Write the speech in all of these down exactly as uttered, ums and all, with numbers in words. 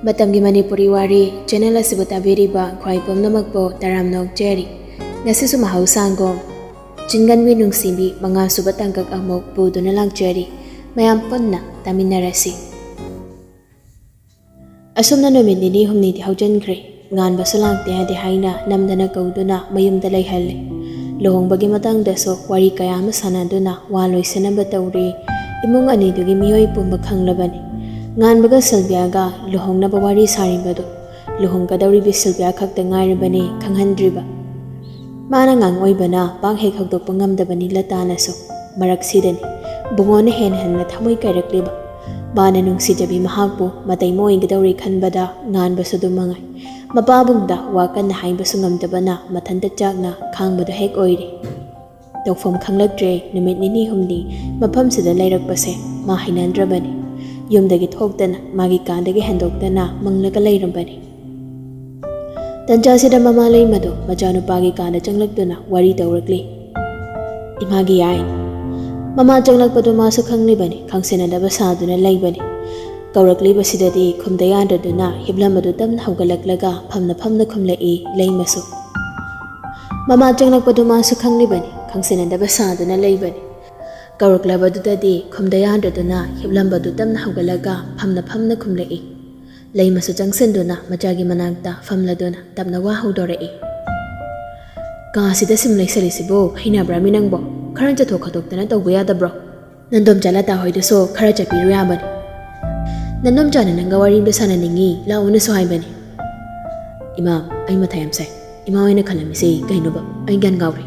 ꯃꯇꯝꯒꯤ ꯃꯅꯤꯄꯨꯔꯤ ꯋꯥꯔꯤ ꯆꯦꯅꯦꯜ ꯑꯁꯤꯕꯨ ꯇꯥꯕꯤꯔꯤꯕ ꯈ꯭ꯋꯥꯏ ꯄꯨꯝꯅꯃꯛꯄꯨ ꯇꯔꯥꯝꯅ ꯑꯣꯛꯆꯔꯤ꯫ ꯉꯁꯤꯁꯨ ꯃꯍꯧꯁꯥꯒꯨꯝ ꯆꯤꯡꯒꯟꯕꯤ ꯅꯨꯡꯁꯤꯕꯤ ꯃꯉꯥꯁꯨꯕ ꯇꯥꯡꯀꯛ ꯑꯃꯨꯛ ꯄꯨꯗꯨꯅ ꯂꯥꯛꯆꯔꯤ꯫ ꯃꯌꯥꯝ ꯄꯨꯟꯅ ꯇꯥꯃꯤꯟꯅꯔꯁꯤ꯫ ꯑꯁꯨꯝꯅ ꯅꯨꯃꯤꯠ ꯅꯤꯅꯤ ꯍꯨꯝꯅꯤꯗꯤ ꯍꯧꯖꯤꯟꯈ꯭ꯔꯦ꯫ ꯉꯥꯟꯕꯁꯨ ꯂꯥꯛꯇꯦ ꯍꯥꯏꯗꯤ ꯍꯥꯏꯅ ꯅꯝꯗꯅ ꯀꯧꯗꯨꯅ ꯃꯌꯨꯝꯗ ꯂꯩꯍꯜꯂꯦ꯫ ꯂꯨꯍꯣꯡꯕꯒꯤ ꯃꯇꯥꯡꯗꯁꯨ ꯋꯥꯔꯤ ꯀꯌꯥ ꯑꯃ ꯁꯥꯟꯅꯗꯨꯅ ꯋꯥ ꯂꯣꯏꯁꯤꯟꯅꯕ ꯇꯧꯔꯤ꯫ ꯏꯃꯨꯡ ꯑꯅꯤꯗꯨꯒꯤ ꯃꯤꯑꯣꯏ ꯄꯨꯝꯕ ꯈꯪꯂꯕꯅꯤ꯫ ꯉꯥꯟꯕꯒ ꯁꯤꯜꯚꯤꯌꯥꯒ ꯂꯨꯍꯣꯡꯅꯕ ꯋꯥꯔꯤ ꯁꯥꯔꯤꯕꯗꯨ ꯂꯨꯍꯣꯡꯒꯗꯧꯔꯤꯕꯤ ꯁꯤꯜꯚꯤꯌꯥ ꯈꯛꯇ ꯉꯥꯏꯔꯕꯅꯤ ꯈꯪꯍꯟꯗ꯭ꯔꯤꯕ꯫ ꯃꯥꯅ ꯉꯥꯡ ꯑꯣꯏꯕꯅ ꯄꯥꯛ ꯍꯦꯛ ꯍꯧꯗꯣꯛꯄ ꯉꯝꯗꯕꯅꯤ ꯂꯇꯥꯅꯁꯨ꯫ ꯃꯔꯛꯁꯤꯗꯅꯤ ꯕꯨꯡꯉꯣꯅ ꯍꯦꯟꯅ ꯍꯦꯟꯅ ꯊꯃꯣꯏ ꯀꯥꯏꯔꯛꯂꯤꯕ꯫ ꯃꯥꯅ ꯅꯨꯡꯁꯤꯖꯕꯤ ꯃꯍꯥꯛꯄꯨ ꯃꯇꯩ ꯃꯑꯣꯏꯒꯗꯧꯔꯦ ꯈꯟꯕꯗ ꯉꯥꯟꯕꯁꯨ ꯑꯗꯨꯝ ꯃꯉꯥꯏ꯫ ꯃꯄꯥꯕꯨꯡꯗ ꯋꯥ ꯀꯟꯅ ꯍꯥꯏꯕꯁꯨ ꯉꯝꯗꯕꯅ ꯃꯊꯟꯇ ꯆꯥꯛꯅ ꯈꯥꯡꯕꯗꯣ ꯍꯦꯛ ꯑꯣꯏꯔꯦ꯫ ꯇꯧꯐꯝ ꯈꯪꯂꯛꯇ꯭ꯔꯦ꯫ ꯅꯨꯃꯤꯠ ꯅꯤꯅꯤ ꯍꯨꯝꯅꯤ ꯃꯐꯝꯁꯤꯗ ꯂꯩꯔꯛꯄꯁꯦ ꯃꯥ ꯍꯩꯅꯗ꯭ꯔꯕꯅꯤ꯫ ꯌꯨꯝꯗꯒꯤ ꯊꯣꯛꯇꯅ ꯃꯥꯒꯤ ꯀꯥꯗꯒꯤ ꯍꯦꯟꯗꯣꯛꯇꯅ ꯃꯪꯂꯒ ꯂꯩꯔꯝꯕꯅꯤ꯫ ꯇꯟꯖꯥꯁꯤꯗ ꯃꯃꯥ ꯂꯩꯃꯗꯨ ꯃꯆꯥꯅꯨꯄꯥꯒꯤ ꯀꯥꯗ ꯆꯪꯂꯛꯇꯨꯅ ꯋꯥꯔꯤ ꯇꯧꯔꯛꯂꯤ꯫ ꯏꯃꯥꯒꯤ ꯌꯥꯏ꯫ ꯃꯃꯥ ꯆꯪꯂꯛꯄꯗꯨ ꯃꯥꯁꯨ ꯈꯪꯂꯤꯕꯅꯤ, ꯈꯪꯁꯤꯟꯅꯗꯕ ꯁꯥꯗꯨꯅ ꯂꯩꯕꯅꯤ꯫ ꯀꯧꯔꯛꯂꯤꯕꯁꯤꯗꯗꯤ ꯈꯨꯝꯗ ꯌꯥꯗꯗꯨꯅ ꯍꯤꯞꯂꯝꯕꯗꯨ ꯇꯞꯅ ꯍꯧꯒꯠꯂꯛꯂꯒ ꯐꯝꯅ ꯐꯝꯅ ꯈꯨꯝꯂꯛꯏ ꯂꯩꯃꯁꯨ꯫ ꯃꯃꯥ ꯆꯪꯂꯛꯄꯗꯨ ꯃꯥꯁꯨ ꯈꯪꯂꯤꯕꯅꯤ, ꯈꯪꯁꯤꯟꯅꯗꯕ ꯁꯥꯗꯨꯅ ꯂꯩꯕꯅꯤ꯫ ꯀꯧꯔꯛꯂꯕꯗꯨꯗꯗꯤ ꯈꯨꯝꯗ ꯌꯥꯗ꯭ꯔꯗꯨꯅ ꯍꯤꯞꯂꯝꯕꯗꯨ ꯇꯞꯅ ꯍꯧꯒꯠꯂꯒ ꯐꯝꯅ ꯐꯝꯅ ꯈꯨꯝꯂꯛꯏ꯫ ꯂꯩꯃꯁꯨ ꯆꯪꯁꯤꯟꯗꯨꯅ ꯃꯆꯥꯒꯤ ꯃꯅꯥꯛꯇ ꯐꯝꯂꯗꯨꯅ ꯇꯞꯅ ꯋꯥ ꯍꯧꯗꯣꯔꯛꯏ꯫ "ꯀꯥꯁꯤꯗ ꯁꯨꯝ ꯂꯩꯁꯜꯂꯤꯁꯤꯕꯨ ꯍꯩꯅꯕ꯭ꯔꯥꯃꯤ ꯅꯪꯕꯣ? ꯈꯔ ꯆꯠꯊꯣꯛ ꯈꯣꯠꯇꯣꯛꯇꯅ ꯇꯧꯕ ꯌꯥꯗꯕ꯭ꯔꯣ? ꯅꯟꯗꯣꯝꯆꯥ ꯂꯇꯥ ꯍꯣꯏꯗꯁꯨ ꯈꯔ ꯆꯠꯄꯤꯔꯨ ꯌꯥꯕꯅꯤ꯫ ꯅꯟꯗꯣꯝꯆꯥꯅ ꯅꯪꯒ ꯋꯥꯔꯤ ꯑꯝꯇ ꯁꯥꯟꯅꯅꯤꯡꯉꯤ, ꯂꯥꯛꯑꯣꯅꯁꯨ ꯍꯥꯏꯕꯅꯤ꯫" "ꯏꯃꯥ, ꯑꯩ ꯃꯊꯥ ꯌꯥꯝ ꯁꯥꯏ꯫ ꯏꯃꯥ ꯍꯣꯏꯅ ꯈꯜꯂꯝꯃꯤꯁꯦ ꯀꯩꯅꯣꯕ? ꯑꯩ ꯒ꯭ꯌꯥꯟ ꯉꯥꯎꯔꯦ꯫"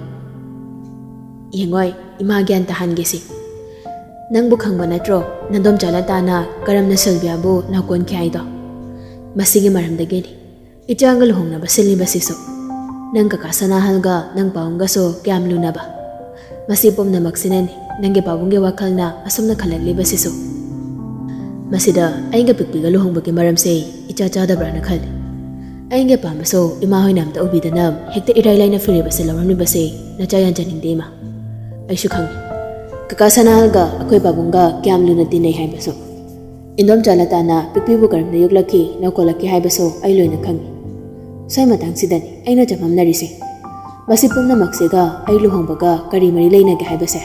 "ꯌꯦꯡꯉꯣꯏ, ꯏꯃꯥ ꯒ꯭ꯌꯥꯟ ꯇꯥꯍꯟꯒꯦꯁꯤ꯫ ꯅꯪꯕꯨ ꯈꯪꯕ ꯅꯠꯇ꯭ꯔꯣ, ꯅꯟꯗꯣꯝꯆꯥ ꯂꯇꯥꯅ ꯀꯔꯝꯅ ꯁꯤꯜꯚꯤꯌꯥꯕꯨ ꯅꯥꯎꯀꯣꯟꯈꯤ ꯍꯥꯏꯗꯣ? ꯃꯁꯤꯒꯤ ꯃꯔꯝꯗꯒꯤꯅꯤ ꯏꯆꯥꯒ ꯂꯨꯍꯣꯡꯅꯕ ꯁꯤꯜꯂꯤꯕꯁꯤꯁꯨ꯫ ꯅꯪ ꯀꯀꯥ ꯁꯅꯥꯍꯜꯒ ꯅꯪ ꯄꯥꯕꯨꯡꯒꯁꯨ ꯀꯌꯥꯝ ꯂꯨꯅꯕ? ꯃꯁꯤ ꯄꯨꯝꯅꯃꯛꯁꯤꯅꯅꯤ꯫ ꯅꯪꯒꯤ ꯄꯥꯕꯨꯡꯒꯤ ꯋꯥꯈꯜꯅ ꯑꯁꯨꯝꯅ ꯈꯜꯂꯛꯂꯤꯕꯁꯤꯁꯨ꯫ ꯃꯁꯤꯗ ꯑꯩꯒ ꯄꯤꯛꯄꯤꯒ ꯂꯨꯍꯣꯡꯕꯒꯤ ꯃꯔꯝꯁꯦ ꯏꯆꯥ ꯆꯥꯗꯕ꯭ꯔꯥꯅ ꯈꯜꯂꯤ꯫ ꯑꯩꯒꯤ ꯑꯄꯥꯝꯕꯁꯨ ꯏꯃꯥ ꯍꯣꯏꯅ ꯑꯝꯇ ꯎꯕꯤꯗꯅ ꯍꯦꯛꯇ ꯏꯔꯥꯏ ꯂꯥꯏꯅ ꯐꯤꯔꯦꯞ ꯑꯁꯤ ꯂꯧꯔꯝꯂꯤꯕꯁꯦ ꯅꯆꯥ ꯌꯥꯟꯖꯅꯤꯡꯗꯦ ꯏꯃꯥ꯫ ꯑꯩꯁꯨ ꯈꯪꯉꯤ ꯀꯀꯥ ꯁꯅꯥꯍꯜꯒ ꯑꯩꯈꯣꯏ ꯄꯥꯕꯨꯡꯒ ꯀꯌꯥꯝ ꯂꯨꯅ ꯇꯤꯟꯅꯩ ꯍꯥꯏꯕꯁꯨ꯫ ꯏꯟꯗꯣꯝꯆꯥ ꯂꯇꯥꯅ ꯄꯤꯛꯄꯤꯕꯨ ꯀꯔꯝꯅ ꯌꯣꯛꯂꯛꯈꯤ, ꯅꯧꯀꯣꯜꯂꯛꯈꯤ ꯍꯥꯏꯕꯁꯨ ꯑꯩ ꯂꯣꯏꯅ ꯈꯪꯏ꯫ ꯁ꯭ꯋꯥꯏ ꯃꯇꯥꯡꯁꯤꯗꯅꯤ ꯑꯩꯅ ꯆꯃꯝꯅꯔꯤꯁꯦ꯫ ꯃꯁꯤ ꯄꯨꯝꯅꯃꯛꯁꯤꯒ ꯑꯩ ꯂꯨꯍꯣꯡꯕꯒ ꯀꯔꯤ ꯃꯔꯤ ꯂꯩꯅꯒꯦ ꯍꯥꯏꯕꯁꯦ꯫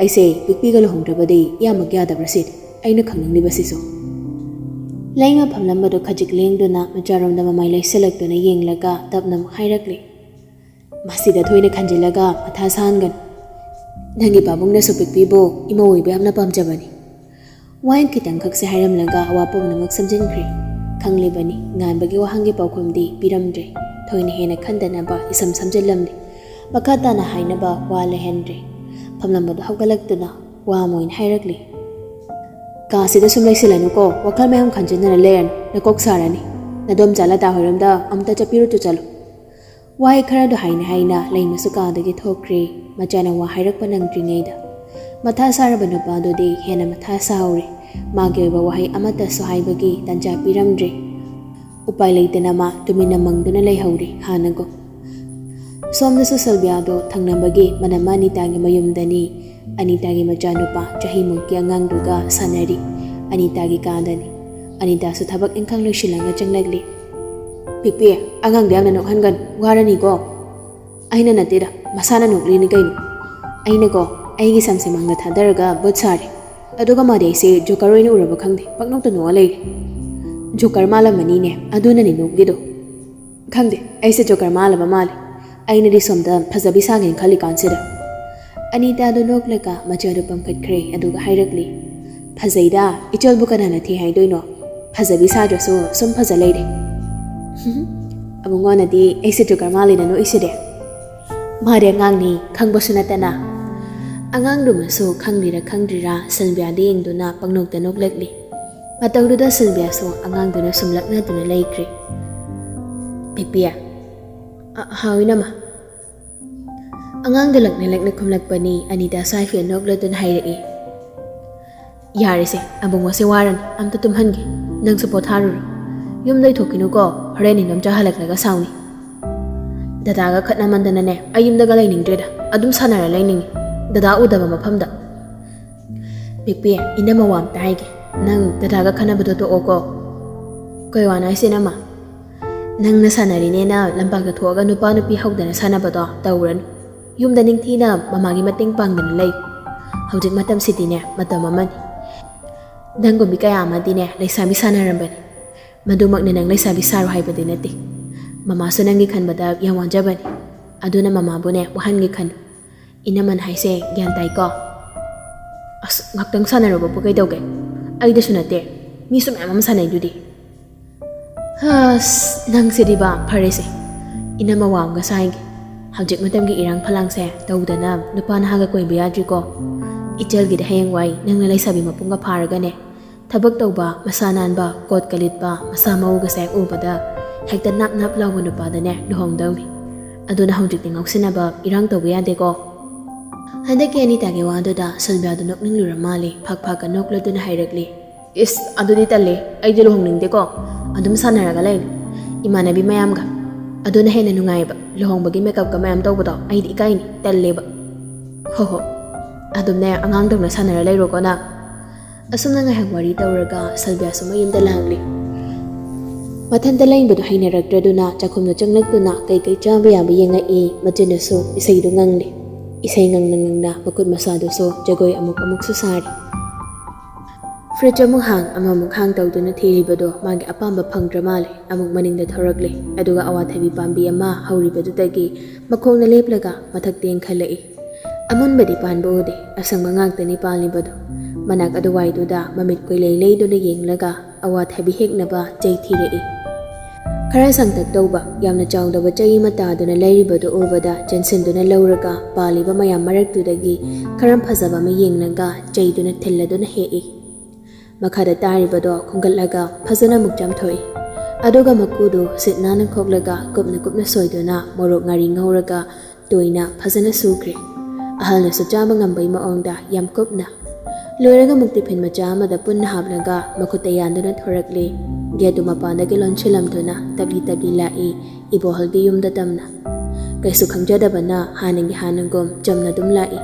ꯑꯩꯁꯦ ꯄꯤꯛꯄꯤꯒ ꯂꯨꯍꯣꯡꯗ꯭ꯔꯕꯗꯤ ꯏꯌꯥꯃꯛ ꯌꯥꯗꯕ꯭ꯔꯥ ꯁꯤꯅꯤ ꯑꯩꯅ ꯈꯪꯅꯤꯡꯂꯤꯕꯁꯤꯁꯨ꯫ ꯂꯩꯃ ꯐꯝꯂꯝꯕꯗꯨ ꯈꯖꯤꯛ ꯂꯦꯡꯗꯨꯅ ꯃꯆꯥꯔꯣꯝꯗ ꯃꯃꯥꯏ ꯂꯩꯁꯤꯜꯂꯛꯇꯨꯅ ꯌꯦꯡꯂꯒ ꯇꯞꯅ ꯑꯃꯨꯛ ꯍꯥꯏꯔꯛꯂꯤ, "ꯃꯁꯤꯗ ꯊꯣꯏꯅ ꯈꯟꯖꯤꯜꯂꯒ ꯃꯊꯥ ꯁꯥꯍꯟꯒꯅꯨ꯫ ꯅꯪꯒꯤ ꯄꯥꯕꯨꯡꯅꯁꯨ ꯄꯤꯛꯄꯤꯕꯨ ꯏꯃꯧ ꯑꯣꯏꯕ ꯌꯥꯝꯅ ꯄꯥꯝꯖꯕꯅꯤ꯫ ꯋꯥꯍꯩ ꯈꯤꯇꯪꯈꯛꯁꯦ ꯍꯥꯏꯔꯝꯂꯒ ꯋꯥ ꯄꯨꯝꯅꯃꯛ ꯁꯝꯖꯤꯟꯈ꯭ꯔꯦ꯫ ꯈꯪꯂꯤꯕꯅꯤ, ꯉꯥꯟꯕꯒꯤ ꯋꯥꯍꯪꯒꯤ ꯄꯥꯎꯈꯨꯝꯗꯤ ꯄꯤꯔꯝꯗ꯭ꯔꯦ꯫ ꯊꯣꯏꯅ ꯍꯦꯟꯅ ꯈꯟꯗꯅꯕ ꯏꯁꯝ ꯁꯝꯖꯤꯜꯂꯝꯂꯦ꯫ ꯃꯈꯥ ꯇꯥꯅ ꯍꯥꯏꯅꯕ ꯋꯥ ꯂꯩꯍꯟꯗ꯭ꯔꯦ꯫ ꯐꯝꯂꯝꯕꯗꯨ ꯍꯧꯒꯠꯂꯛꯇꯨꯅ ꯋꯥ ꯑꯃ ꯑꯣꯏꯅ ꯍꯥꯏꯔꯛꯂꯤ, "ꯀꯥꯁꯤꯗ ꯁꯨꯝ ꯂꯩꯁꯤꯜꯂꯅꯨꯀꯣ, ꯋꯥꯈꯜ ꯃꯌꯥꯝ ꯈꯟꯖꯤꯟꯗꯅ ꯂꯩꯔꯅꯨ, ꯅꯀꯣꯛ ꯁꯥꯔꯅꯤ꯫ ꯅꯗꯣꯝꯆꯥ ꯂꯇꯥ ꯍꯣꯏꯔꯣꯝꯗ ꯑꯝꯇ ꯆꯠꯄꯤꯔꯨꯆꯣ, ꯆꯠꯂꯣ"꯫ ꯋꯥꯍꯩ ꯈꯔꯗꯨ ꯍꯥꯏꯅ ꯍꯥꯏꯅ ꯂꯩꯃꯁꯨ ꯀꯥꯗꯒꯤ ꯊꯣꯛꯈ꯭ꯔꯦ꯫ ꯃꯆꯥꯅ ꯋꯥ ꯍꯥꯏꯔꯛꯄ ꯅꯪꯗ꯭ꯔꯤꯉꯩꯗ ꯃꯊꯥ ꯁꯥꯔꯕ ꯅꯨꯄꯥꯗꯨꯗꯤ ꯍꯦꯟꯅ ꯃꯊꯥ ꯁꯥꯍꯧꯔꯦ꯫ ꯃꯥꯒꯤ ꯑꯣꯏꯕ ꯋꯥꯍꯩ ꯑꯃꯠꯇꯁꯨ ꯍꯥꯏꯕꯒꯤ ꯇꯥꯟꯖꯥ ꯄꯤꯔꯝꯗ꯭ꯔꯦ꯫ ꯎꯄꯥꯏ ꯂꯩꯇꯅ ꯃꯥ ꯇꯨꯃꯤꯟꯅ ꯃꯪꯗꯨꯅ ꯂꯩꯍꯧꯔꯦ ꯍꯥꯟꯅꯒꯨꯝ꯫ ꯁꯣꯝꯗꯁꯨ ꯁꯤꯜꯕꯤꯌꯥꯗꯣ ꯊꯪꯅꯕꯒꯤ ꯃꯅꯝꯃ ꯑꯅꯤꯇꯥꯒꯤ ꯃꯌꯨꯝꯗꯅꯤ꯫ ꯑꯅꯤꯇꯥꯒꯤ ꯃꯆꯥꯅꯨꯄꯥ ꯆꯍꯤꯃꯨꯛꯀꯤ ꯑꯉꯥꯡꯗꯨꯒ ꯁꯥꯟꯅꯔꯤ꯫ ꯑꯅꯤꯇꯥꯒꯤ ꯀꯥꯗꯅꯤ꯫ ꯑꯅꯤꯇꯥꯁꯨ ꯊꯕꯛ ꯏꯪꯈꯥꯡ ꯂꯣꯏꯁꯤꯜꯂꯒ ꯆꯪꯂꯛꯂꯤ꯫ "ꯄꯤꯛꯄꯤ, ꯑꯉꯥꯡꯗ ꯌꯥꯝꯅ ꯅꯣꯛꯍꯟꯒꯅꯨ, ꯋꯥꯔꯅꯤꯀꯣ"꯫ "ꯑꯩꯅ ꯅꯠꯇꯦꯗ, ꯃꯁꯥꯅ ꯅꯣꯛꯂꯤꯅꯤ ꯀꯩꯅꯣ꯫ ꯑꯩꯅꯀꯣ, ꯑꯩꯒꯤ ꯁꯝꯁꯦ ꯃꯥꯡꯗ ꯊꯥꯗꯔꯒ ꯕꯨꯠ ꯁꯥꯔꯦ꯫ ꯑꯗꯨꯒ ꯃꯥꯗꯤ ꯑꯩꯁꯦ ꯖꯣꯀꯔ ꯑꯣꯏꯅ ꯎꯔꯕ ꯈꯪꯗꯦ, ꯄꯪꯅꯣꯛꯇ ꯅꯣꯛꯑ ꯂꯩꯔꯦ꯫ ꯖꯣꯀꯔ ꯃꯥꯜꯂꯝꯃꯅꯤꯅꯦ, ꯑꯗꯨꯅꯅꯦ ꯅꯣꯛꯂꯤꯗꯣ꯫ ꯈꯪꯗꯦ, ꯑꯩꯁꯦ ꯖꯣꯀꯔ ꯃꯥꯜꯂꯕ ꯃꯥꯜꯂꯦ꯫ ꯑꯩꯅꯗꯤ ꯁꯣꯝꯗ ꯐꯖꯕꯤ ꯁꯥꯒꯦꯅ ꯈꯜꯂꯤꯀꯥꯟꯁꯤꯗ"꯫ ꯑꯅꯤꯇꯥꯗꯣ ꯅꯣꯛꯂꯒ ꯃꯆꯥꯗꯣ ꯄꯝꯈꯠꯈ꯭ꯔꯦ, ꯑꯗꯨꯒ ꯍꯥꯏꯔꯛꯂꯤ, "ꯐꯖꯩꯗ, ꯏꯆꯜꯕꯨ ꯀꯅꯥꯅ ꯊꯤ ꯍꯥꯏꯗꯣꯏꯅꯣ? ꯐꯖꯕꯤ ꯁꯥꯗ꯭ꯔꯁꯨ ꯁꯨꯝ ꯐꯖ ꯂꯩꯔꯦ"꯫ "ꯑꯕꯨꯡꯉꯣꯅꯗꯤ ꯑꯩꯁꯦ ꯖꯣꯀꯔ ꯃꯥꯜꯂꯦꯅ ꯅꯣꯛꯏꯁꯤꯗꯤ"꯫ ꯃꯥꯗꯤ ꯑꯉꯥꯡꯅꯤ, ꯈꯪꯕꯁꯨ ꯅꯠꯇꯅ꯫ ꯑꯉꯥꯡꯗꯨꯃꯁꯨ ꯈꯪꯂꯤꯔ ꯈꯪꯗ꯭ꯔꯤꯔꯥ ꯁꯤꯜꯕꯤꯌꯥꯗ ꯌꯦꯡꯗꯨꯅ ꯄꯪꯅꯣꯛꯇ ꯅꯣꯛꯂꯛꯂꯤ꯫ ꯃꯇꯧꯗꯨꯗ ꯁꯤꯜꯕꯤꯌꯥꯁꯨ ꯑꯉꯥꯡꯗꯨꯅ ꯁꯨꯝ ꯂꯛꯅꯗꯨꯅ ꯂꯩꯈ꯭ꯔꯦ꯫ "ꯄꯤꯛꯄꯤ"꯫ "ꯑ, ꯍꯥꯎ ꯏꯅꯝꯃ"꯫ ꯑꯉꯥꯡꯗꯨ ꯂꯛꯅ ꯂꯛꯅ ꯈꯨꯝꯂꯛꯄꯅꯤ꯫ ꯑꯅꯤꯇꯥꯁꯨ ꯍꯥꯏꯐꯦꯠ ꯅꯣꯛꯂꯗꯨꯅ ꯍꯥꯏꯔꯛꯏ, "ꯌꯥꯔꯦꯁꯦ, ꯑꯕꯨꯡꯉꯣꯁꯦ ꯋꯥꯔꯅꯤ, ꯑꯝꯇ ꯇꯨꯝꯍꯟꯒꯦ꯫ ꯅꯪꯁꯨ ꯄꯣꯊꯥꯔꯨꯔꯣ꯫ ꯌꯨꯝꯗ ꯊꯣꯛꯈꯤꯅꯨꯀꯣ, ꯍꯣꯔꯦꯟ ꯏꯟꯗꯣꯝꯆꯥ ꯍꯜꯂꯛꯂꯒ ꯁꯥꯎꯅꯤ꯫ ꯗꯗꯥꯒ ꯈꯠꯅꯃꯟꯗꯅꯅꯦ, ꯑꯩ ꯌꯨꯝꯗꯒ ꯂꯩꯅꯤꯡꯗ꯭ꯔꯦꯗ, ꯑꯗꯨꯝ ꯁꯥꯟꯅꯔ ꯂꯩꯅꯤꯡꯉꯤ, ꯗꯗꯥ ꯎꯗꯕ ꯃꯐꯝꯗ"꯫ "ꯄꯤꯛꯄꯤ, ꯏꯅꯝꯃ ꯋꯥ ꯑꯝꯇ ꯍꯥꯏꯒꯦ"꯫ ꯅꯪ ꯗꯗꯥꯒ ꯈꯟꯅꯕꯗꯣ ꯇꯣꯛꯑꯣꯀꯣ꯫ ꯀꯩ ꯋꯥꯅꯣ ꯍꯥꯏꯁꯦ, ꯏꯅꯝꯃ? ꯅꯪꯅ ꯁꯥꯟꯅꯔꯤꯅꯦꯅ ꯂꯝꯄꯥꯛꯇ ꯊꯣꯛꯑꯒ ꯅꯨꯄꯥ ꯅꯨꯄꯤ ꯍꯧꯗꯅ ꯁꯥꯟꯅꯕꯗꯣ ꯇꯧꯔꯅꯨ꯫ ꯌꯨꯝꯗ ꯅꯤꯡꯊꯤꯅ ꯃꯃꯥꯒꯤ ꯃꯇꯦꯡ ꯄꯥꯡꯗꯅ ꯂꯩ꯫ ꯍꯧꯖꯤꯛ ꯃꯇꯝꯁꯤꯗꯤꯅꯦ, ꯃꯇꯝ ꯑꯃꯅꯤ꯫ ꯅꯪꯒꯨꯝꯕꯤ ꯀꯌꯥ ꯑꯃꯗꯤꯅꯦ, ꯂꯩꯁꯥꯕꯤ ꯁꯥꯟꯅꯔꯝꯕꯅꯤ꯫ ꯃꯗꯨꯃꯛꯅ ꯅꯪ ꯂꯩꯁꯥꯕꯤ ꯁꯥꯔꯣ ꯍꯥꯏꯕꯗꯤ ꯅꯠꯇꯦ꯫ ꯃꯃꯥꯁꯨ ꯅꯪꯒꯤ ꯈꯟꯕꯗ ꯌꯥꯝ ꯋꯥꯖꯕꯅꯤ꯫ ꯑꯗꯨꯅ ꯃꯃꯥꯕꯨꯅꯦ, ꯋꯥꯍꯟꯒꯦ ꯈꯟꯅꯨ꯫ ꯏꯅꯝꯃꯅ ꯍꯥꯏꯁꯦ ꯒ꯭ꯌꯥꯟ ꯇꯥꯏꯀꯣ? ꯑꯁ, ꯉꯥꯛꯇꯪ ꯁꯥꯟꯅꯔꯨꯕꯕꯨ ꯀꯩꯗꯧꯒꯦ? ꯑꯩꯗꯁꯨ ꯅꯠꯇꯦ, ꯃꯤꯁꯨ ꯃꯌꯥꯝ ꯑꯃ ꯁꯥꯟꯅꯩꯗꯨꯗꯤ꯫ ꯑꯁ, ꯅꯪꯁꯤꯗꯤꯕ, ꯐꯔꯦꯁꯦ꯫ ꯏꯅꯝꯃ ꯋꯥ ꯑꯃꯒ ꯁꯥꯏꯒꯦ꯫ ꯍꯧꯖꯤꯛ ꯃꯇꯝꯒꯤ ꯏꯔꯥꯡ ꯐꯂꯥꯡꯁꯦ ꯇꯧꯗꯅ ꯅꯨꯄꯥ ꯅꯍꯥꯒ ꯀꯣꯏꯕ ꯌꯥꯗ꯭ꯔꯤꯀꯣ꯫ ꯏꯆꯜꯒꯤꯗꯤ ꯍꯌꯦꯡꯋꯥꯏ ꯅꯪꯅ ꯂꯩꯁꯥꯕꯤ ꯃꯄꯨꯡꯒ ꯐꯥꯔꯒꯅꯦ, ꯊꯕꯛ ꯇꯧꯕ, ꯃꯁꯥ ꯅꯥꯟꯕ, ꯀꯣꯠꯀ ꯂꯤꯠꯄ ꯃꯁꯥ ꯃꯎꯒꯁꯦ ꯎꯕꯗ ꯍꯦꯛꯇ ꯅꯥꯞ ꯅꯥꯞ ꯂꯥꯎꯕ ꯅꯨꯄꯥꯗꯅꯦ ꯂꯨꯍꯣꯡꯗꯧꯅꯤ꯫ ꯑꯗꯨꯅ ꯍꯧꯖꯤꯛꯇꯤ ꯉꯥꯎꯁꯤꯟꯅꯕ, ꯏꯔꯥꯡ ꯇꯧꯕ ꯌꯥꯗꯦꯀꯣ꯫ ꯍꯟꯗꯛꯀꯤ ꯑꯅꯤꯇꯥꯒꯤ ꯋꯥꯗꯨꯗ ꯁꯤꯜꯚꯤꯌꯥꯗꯨ ꯅꯣꯛꯅꯤꯡꯂꯨꯔ ꯃꯥꯜꯂꯦ꯫ ꯐꯛ ꯐꯛꯀ ꯅꯣꯛꯂꯗꯨꯅ ꯍꯥꯏꯔꯛꯂꯤ, "ꯏꯁ, ꯑꯗꯨꯗꯤ ꯇꯜꯂꯦ, ꯑꯩꯗꯤ ꯂꯨꯍꯣꯡꯅꯤꯡꯗꯦꯀꯣ꯫ ꯑꯗꯨꯝ ꯁꯥꯟꯅꯔꯒ ꯂꯩꯅꯤ ꯏꯃꯥꯟꯅꯕꯤ ꯃꯌꯥꯝꯒ꯫ ꯑꯗꯨꯅ ꯍꯦꯟꯅ ꯅꯨꯡꯉꯥꯏꯌꯦꯕ꯫ ꯂꯨꯍꯣꯡꯕꯒꯤ ꯃꯦꯀꯞꯀ ꯃꯌꯥꯝ ꯇꯧꯕꯗꯣ ꯑꯩꯗꯤ ꯏꯀꯥꯏꯅꯤ, ꯇꯜꯂꯦꯕ꯫ ꯍꯣ ꯍꯣ, ꯑꯗꯨꯝꯅꯦ ꯑꯉꯥꯡꯗꯧꯅ ꯁꯥꯟꯅꯔ ꯂꯩꯔꯣꯀꯣ ꯅꯪ꯫" ꯑꯁꯨꯝꯅ ꯉꯥꯏꯍꯥꯛ ꯋꯥꯔꯤ ꯇꯧꯔꯒ ꯁꯤꯜꯚꯤꯌꯥꯁꯨ ꯃꯌꯨꯝꯗ ꯂꯥꯛꯂꯤ꯫ ꯃꯊꯟꯇ ꯂꯩꯕꯗꯨ ꯍꯩꯅꯔꯛꯇ꯭ꯔꯗꯨꯅ ꯆꯥꯛꯈꯨꯝꯗ ꯆꯪꯂꯛꯇꯨꯅ ꯀꯩꯀꯩ ꯆꯥꯕ ꯌꯥꯕ ꯌꯦꯡꯉꯛꯏ꯫ ꯃꯆꯤꯟꯅꯁꯨ ꯏꯁꯩꯗꯨ ꯉꯪꯂꯤ꯫ ꯏꯁꯩ ꯉꯪꯅ ꯉꯪꯅ ꯃꯈꯨꯠ ꯃꯁꯥꯗꯨꯁꯨ ꯖꯒꯣꯏ ꯑꯃꯨꯛ ꯑꯃꯨꯛꯁꯨ ꯁꯥꯔꯤ꯫ ꯐ꯭ꯔꯤꯖ ꯑꯃꯨꯛ ꯍꯥꯡ, ꯑꯃꯃꯨꯛ ꯍꯥꯡ ꯇꯧꯗꯨꯅ ꯊꯤꯔꯤꯕꯗꯣ ꯃꯥꯒꯤ ꯑꯄꯥꯝꯕ ꯐꯪꯗ꯭ꯔ ꯃꯥꯜꯂꯦ꯫ ꯑꯃꯨꯛ ꯃꯅꯤꯡꯗ ꯊꯧꯔꯛꯂꯦ, ꯑꯗꯨꯒ ꯑꯋꯥꯊꯕꯤ ꯄꯥꯝꯕꯤ ꯑꯃ ꯍꯧꯔꯤꯕꯗꯨꯗꯒꯤ ꯃꯈꯣꯡꯅ ꯂꯦꯞꯂꯒ ꯃꯊꯛꯇ ꯌꯦꯡꯈꯠꯂꯛꯏ꯫ ꯑꯃꯨꯟꯕꯗꯤ ꯄꯥꯟꯕ ꯎꯗꯦ, ꯑꯁꯪꯕ ꯉꯥꯛꯇꯅꯤ ꯄꯥꯜꯂꯤꯕꯗꯣ꯫ ꯃꯅꯥꯛ ꯑꯗꯨꯋꯥꯏꯗꯨꯗ ꯃꯃꯤꯠ ꯀꯣꯏꯂꯩ ꯂꯩꯗꯨꯅ ꯌꯦꯡꯂꯒ ꯑꯋꯥꯊꯕꯤ ꯍꯦꯛꯅꯕ ꯆꯩ ꯊꯤꯔꯛꯏ꯫ ꯈꯔ ꯁꯥꯡꯇꯛ ꯇꯧꯕ, ꯌꯥꯝꯅ ꯆꯥꯎꯗꯕ ꯆꯩ ꯑꯃ ꯇꯥꯗꯨꯅ ꯂꯩꯔꯤꯕꯗꯨ ꯎꯕꯗ ꯆꯦꯟꯁꯤꯟꯗꯨꯅ ꯂꯧꯔꯒ ꯄꯥꯜꯂꯤꯕ ꯃꯌꯥꯝ ꯃꯔꯛꯇꯨꯗꯒꯤ ꯈꯔ ꯐꯖꯕ ꯑꯃ ꯌꯦꯡꯂꯒ ꯆꯩꯗꯨꯅ ꯊꯤꯜꯂꯗꯨꯅ ꯍꯦꯛꯏ꯫ ꯃꯈꯥꯗ ꯇꯥꯔꯤꯕꯗꯣ ꯈꯣꯝꯒꯠꯂꯒ ꯐꯖꯅ ꯑꯃꯨꯛ ꯆꯥꯝꯊꯣꯛꯏ꯫ ꯑꯗꯨꯒ ꯃꯀꯨꯗꯨ ꯁꯤꯠ ꯅꯥꯟꯅ ꯈꯣꯛꯂꯒ ꯀꯨꯞꯅ ꯀꯨꯞꯅ ꯁꯣꯏꯗꯨꯅ ꯃꯣꯔꯣꯛ ꯉꯥꯔꯤ ꯉꯧꯔꯒ ꯇꯣꯏꯅ ꯐꯖꯅ ꯁꯨꯈ꯭ꯔꯦ꯫ ꯑꯍꯜꯅꯁꯨ ꯆꯥꯕ ꯉꯝꯕꯩ ꯃꯑꯣꯡꯗ ꯌꯥꯝ ꯀꯨꯞꯅ꯫ ꯂꯣꯏꯔꯒ ꯑꯃꯨꯛ ꯇꯤꯐꯤꯟ ꯃꯆꯥ ꯑꯃꯗ ꯄꯨꯟꯅ ꯍꯥꯞꯂꯒ ꯃꯈꯨꯠꯇ ꯌꯥꯟꯗꯨꯅ ꯊꯣꯔꯛꯂꯦ꯫ ꯒꯦꯠꯇꯨ ꯃꯄꯥꯟꯗꯒꯤ ꯂꯣꯟꯁꯤꯜꯂꯝꯗꯨꯅ ꯇꯞꯂꯤ ꯇꯞꯂꯤ ꯂꯥꯛꯏ, ꯏꯕꯣꯍꯜꯒꯤ ꯌꯨꯝꯗ ꯇꯝꯅ꯫ ꯀꯩꯁꯨ ꯈꯪꯖꯗꯕꯅ ꯍꯥꯟꯅꯒꯤ ꯍꯥꯟꯅꯒꯨꯝ ꯆꯝꯅ ꯑꯗꯨꯝ ꯂꯥꯛꯏ꯫